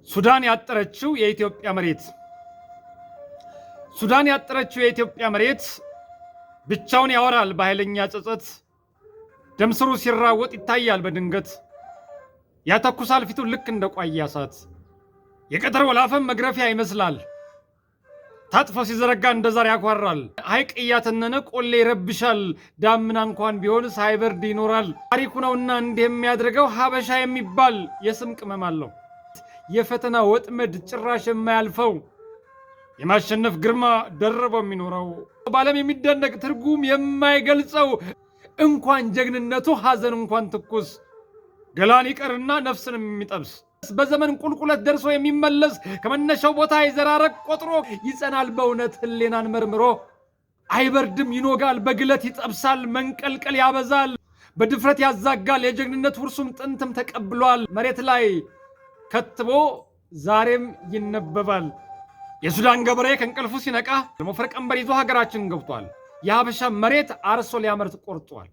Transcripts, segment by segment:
ሱዳን ያጠረችው የኢትዮጵያ መሬት፣ ሱዳን ያጠረችው የኢትዮጵያ መሬት ብቻውን ያወራል በኃይለኛ ጸጸት። ደም ስሩ ሲራወጥ ይታያል በድንገት፣ ያተኩሳል ፊቱን ልክ እንደ ቋያ እሳት። የቀትር ወላፈን መግረፊያ ይመስላል። ታጥፎ ሲዘረጋ እንደ ዛር ያኳራል። ሐይቅ እያተነነ ቆሌ ይረብሻል። ዳመና እንኳን ቢሆን ሳይበርድ ይኖራል። ታሪኩ ነውና እንዲህ የሚያደርገው፣ ሀበሻ የሚባል የስም ቅመም አለው። የፈተና ወጥመድ ጭራሽ የማያልፈው፣ የማሸነፍ ግርማ ደርቦ የሚኖረው፣ በዓለም የሚደነቅ ትርጉም የማይገልጸው፣ እንኳን ጀግንነቱ ሐዘን እንኳን ትኩስ ገላን ይቀርና ነፍስን የሚጠብስ፣ በዘመን ቁልቁለት ደርሶ የሚመለስ፣ ከመነሻው ቦታ የዘራረቅ ቆጥሮ ይጸናል በእውነት ሕሊናን መርምሮ። አይበርድም ይኖጋል፣ በግለት ይጠብሳል፣ መንቀልቀል ያበዛል፣ በድፍረት ያዛጋል። የጀግንነት ውርሱም ጥንትም ተቀብሏል። መሬት ላይ ከትቦ ዛሬም ይነበባል። የሱዳን ገበሬ ከእንቅልፉ ሲነቃ ሞፈር ቀንበር ይዞ ሀገራችን ገብቷል። የሀበሻ መሬት አርሶ ሊያመርት ቆርጧል።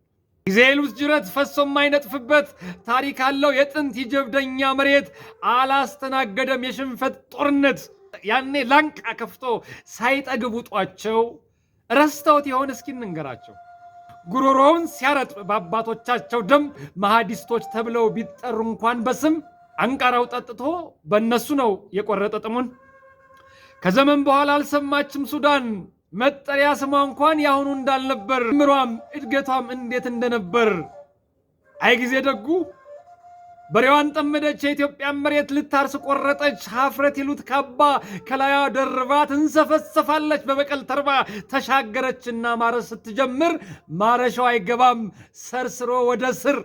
ጊዜ ይሉት ጅረት ፈሶ የማይነጥፍበት ታሪክ አለው የጥንት የጀብደኛ መሬት። አላስተናገደም የሽንፈት ጦርነት። ያኔ ላንቃ ከፍቶ ሳይጠግቡ ጧቸው ረስተውት የሆን እስኪ እንንገራቸው። ጉሮሮውን ሲያረጥብ በአባቶቻቸው ደም መሐዲስቶች ተብለው ቢጠሩ እንኳን በስም አንቃራው ጠጥቶ በእነሱ ነው የቆረጠ ጥሙን። ከዘመን በኋላ አልሰማችም ሱዳን መጠሪያ ስሟ እንኳን ያሁኑ እንዳልነበር፣ ምሯም እድገቷም እንዴት እንደነበር። አይ ጊዜ ደጉ፣ በሬዋን ጠመደች፣ የኢትዮጵያን መሬት ልታርስ ቆረጠች። ሀፍረት ይሉት ካባ ከላያ ደርባ ትንሰፈሰፋለች በበቀል ተርባ። ተሻገረችና ማረስ ስትጀምር ማረሻው አይገባም ሰርስሮ ወደ ስር።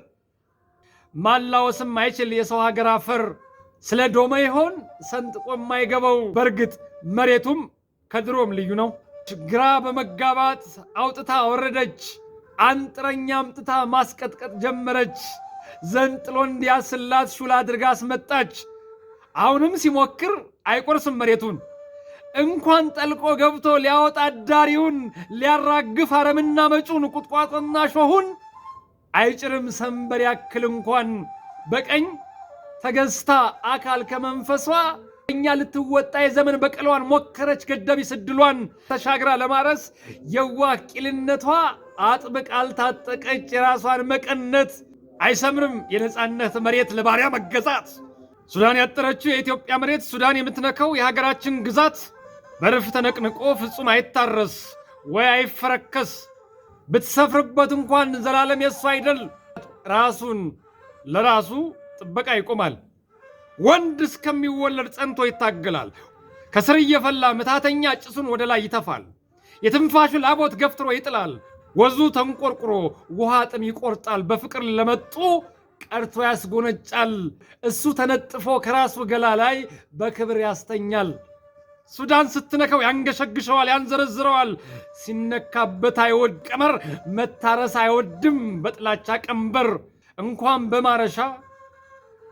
ማላወስም አይችል የሰው ሀገር አፈር፣ ስለ ዶመ ይሆን ሰንጥቆ የማይገባው። በእርግጥ መሬቱም ከድሮም ልዩ ነው። ግራ በመጋባት አውጥታ አወረደች። አንጥረኛ አምጥታ ማስቀጥቀጥ ጀመረች። ዘንጥሎ እንዲያስላት ሹላ አድርጋ አስመጣች። አሁንም ሲሞክር አይቆርስም መሬቱን። እንኳን ጠልቆ ገብቶ ሊያወጣ ዳሪውን፣ ሊያራግፍ አረምና መጩን ቁጥቋጦና ሾሁን አይጭርም ሰንበር ያክል እንኳን። በቀኝ ተገዝታ አካል ከመንፈሷ እኛ ልትወጣ የዘመን በቀሏን ሞከረች ገደቢ ስድሏን ተሻግራ ለማረስ። የዋህ ቂልነቷ አጥብቃ አልታጠቀች የራሷን መቀነት። አይሰምርም የነፃነት መሬት ለባሪያ መገዛት። ሱዳን ያጠረችው የኢትዮጵያ መሬት፣ ሱዳን የምትነካው የሀገራችን ግዛት በርፍ ተነቅንቆ ፍጹም አይታረስ ወይ አይፈረከስ። ብትሰፍርበት እንኳን ዘላለም የሱ አይደል። ራሱን ለራሱ ጥበቃ ይቆማል። ወንድ እስከሚወለድ ጸንቶ ይታገላል። ከስር እየፈላ ምታተኛ ጭሱን ወደ ላይ ይተፋል። የትንፋሹ ላቦት ገፍትሮ ይጥላል። ወዙ ተንቆርቁሮ ውሃ ጥም ይቆርጣል። በፍቅር ለመጡ ቀርቶ ያስጎነጫል። እሱ ተነጥፎ ከራሱ ገላ ላይ በክብር ያስተኛል። ሱዳን ስትነካው ያንገሸግሸዋል፣ ያንዘረዝረዋል። ሲነካበት አይወድ ቀመር መታረስ አይወድም በጥላቻ ቀንበር። እንኳን በማረሻ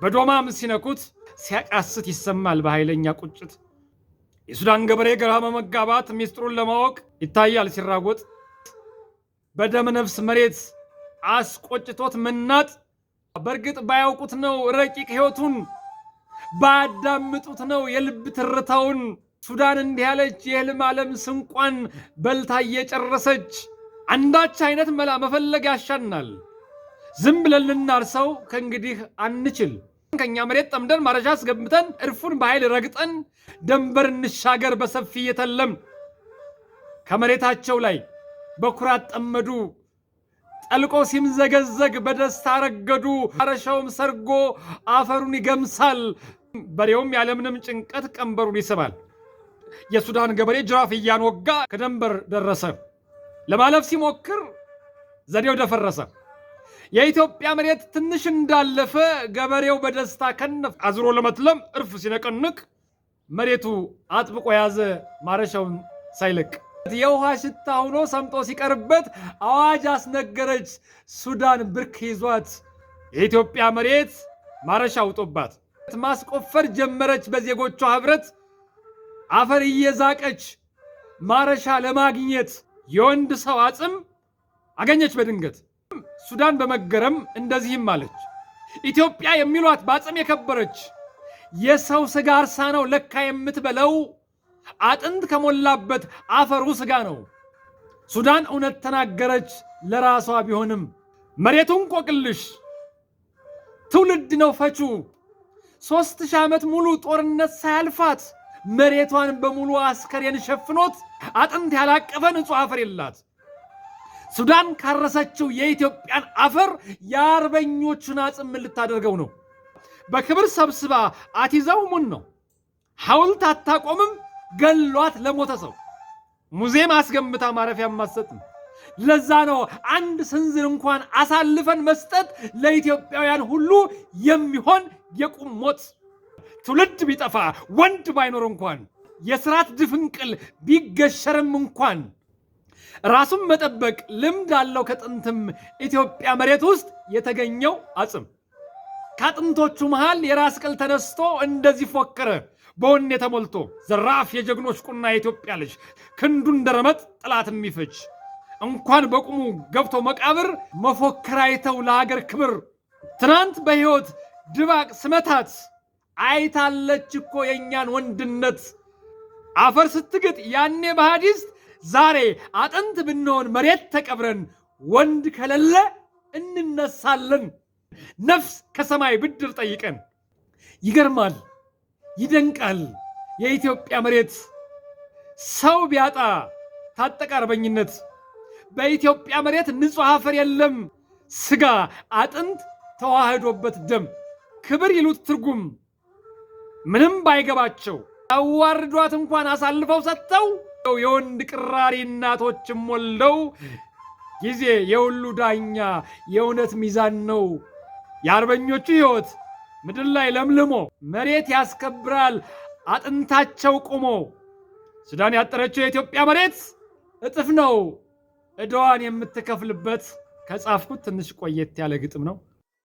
በዶማም ሲነኩት ሲያቃስት ይሰማል በኃይለኛ ቁጭት። የሱዳን ገበሬ ግራ በመጋባት ሚስጥሩን ለማወቅ ይታያል ሲራወጥ። በደመ ነፍስ መሬት አስቆጭቶት መናጥ። በእርግጥ ባያውቁት ነው ረቂቅ ሕይወቱን፣ ባያዳምጡት ነው የልብ ትርታውን። ሱዳን እንዲህ ያለች የህልም ዓለም ስንቋን በልታ እየጨረሰች አንዳች አይነት መላ መፈለግ ያሻናል። ዝም ብለን ልናርሰው ከእንግዲህ አንችል። ከእኛ መሬት ጠምደን ማረሻ አስገብተን እርፉን በኃይል ረግጠን ደንበር እንሻገር በሰፊ እየተለም። ከመሬታቸው ላይ በኩራት ጠመዱ። ጠልቆ ሲምዘገዘግ በደስታ ረገዱ። ማረሻውም ሰርጎ አፈሩን ይገምሳል። በሬውም ያለምንም ጭንቀት ቀንበሩን ይስባል። የሱዳን ገበሬ ጅራፍ እያንወጋ ከደንበር ደረሰ። ለማለፍ ሲሞክር ዘዴው ደፈረሰ። የኢትዮጵያ መሬት ትንሽ እንዳለፈ ገበሬው በደስታ ከነፍ። አዝሮ ለመትለም እርፍ ሲነቀንቅ መሬቱ አጥብቆ ያዘ ማረሻውን ሳይለቅ። የውሃ ሽታ ሆኖ ሰምጦ ሲቀርበት አዋጅ አስነገረች ሱዳን ብርክ ይዟት። የኢትዮጵያ መሬት ማረሻ አውጦባት ማስቆፈር ጀመረች። በዜጎቿ ህብረት አፈር እየዛቀች ማረሻ ለማግኘት የወንድ ሰው አጽም አገኘች በድንገት። ሱዳን በመገረም እንደዚህም አለች። ኢትዮጵያ የሚሏት በአጽም የከበረች፣ የሰው ስጋ አርሳ ነው ለካ የምትበለው። አጥንት ከሞላበት አፈሩ ስጋ ነው። ሱዳን እውነት ተናገረች ለራሷ ቢሆንም፣ መሬቱን ቆቅልሽ ትውልድ ነው ፈቹ። 3000 ዓመት ሙሉ ጦርነት ሳያልፋት መሬቷን በሙሉ አስከሬን ሸፍኖት አጥንት ያላቀፈ ንጹሕ አፈር የላት። ሱዳን ካረሰችው የኢትዮጵያን አፈር የአርበኞቹን አጽም ምን ልታደርገው ነው? በክብር ሰብስባ አትይዘው ሙን ነው። ሐውልት አታቆምም ገሏት ለሞተ ሰው። ሙዚየም አስገንብታ ማረፊያም አትሰጥም። ለዛ ነው አንድ ስንዝር እንኳን አሳልፈን መስጠት ለኢትዮጵያውያን ሁሉ የሚሆን የቁም ሞት። ትውልድ ቢጠፋ፣ ወንድ ባይኖር እንኳን፣ የስርዓት ድፍንቅል ቢገሸርም እንኳን፣ ራሱን መጠበቅ ልምድ አለው ከጥንትም ኢትዮጵያ መሬት ውስጥ የተገኘው አጽም። ከአጥንቶቹ መሃል የራስ ቅል ተነስቶ እንደዚህ ፎከረ በወኔ ተሞልቶ፣ ዘራፍ የጀግኖች ቁና የኢትዮጵያ ልጅ፣ ክንዱ እንደረመጥ ጠላት የሚፈጅ፣ እንኳን በቁሙ ገብቶ መቃብር መፎከር አይተው ለሀገር ክብር። ትናንት በሕይወት ድባቅ ስመታት አይታለች እኮ የእኛን ወንድነት። አፈር ስትግጥ ያኔ በሐዲስት፣ ዛሬ አጥንት ብንሆን መሬት ተቀብረን፣ ወንድ ከሌለ እንነሳለን ነፍስ ከሰማይ ብድር ጠይቀን። ይገርማል፣ ይደንቃል። የኢትዮጵያ መሬት ሰው ቢያጣ ታጠቀ አርበኝነት። በኢትዮጵያ መሬት ንጹሕ አፈር የለም፣ ስጋ አጥንት ተዋህዶበት ደም። ክብር ይሉት ትርጉም ምንም ባይገባቸው አዋርዷት እንኳን አሳልፈው ሰጥተው የወንድ ቅራሪ እናቶችም ወልደው። ጊዜ የሁሉ ዳኛ የእውነት ሚዛን ነው። የአርበኞቹ ሕይወት ምድር ላይ ለምልሞ መሬት ያስከብራል አጥንታቸው ቆሞ። ሱዳን ያጠረችው የኢትዮጵያ መሬት እጥፍ ነው ዕዳዋን የምትከፍልበት። ከጻፍኩት ትንሽ ቆየት ያለ ግጥም ነው።